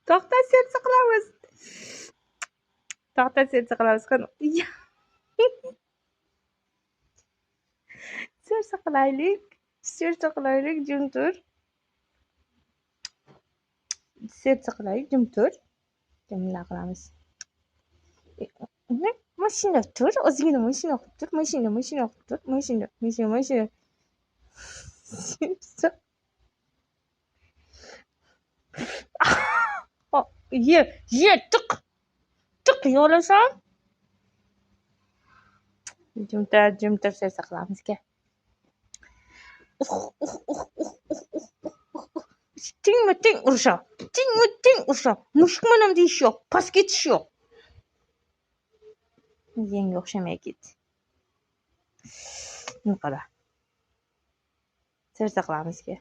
To'xta, sersa qilamiz. To'xta, sersa qilamiz. Qani. Sersa qilaylik. Sersa qilaylik, jim tur. Sersa qilaylik, jim tur. Bunday qilamiz. Mashina tur, ozgina mashina qilib tur, mashina, mashina qilib tur, mashina, mashina, mashina. Ye, ye, tiq. Tiq yo'lasan. Jim tur, jim tur, sersa qilamiz, kel. Uh, uh, uh, uh, uh, uh, uh, uh. Tengma teng urusha. Tengma teng urusha. Mushukmanam deyish yo'q, pastga ketish yo'q. Yenga o'xshamay ketdi. Buni qara. Sersa qilamiz, kel.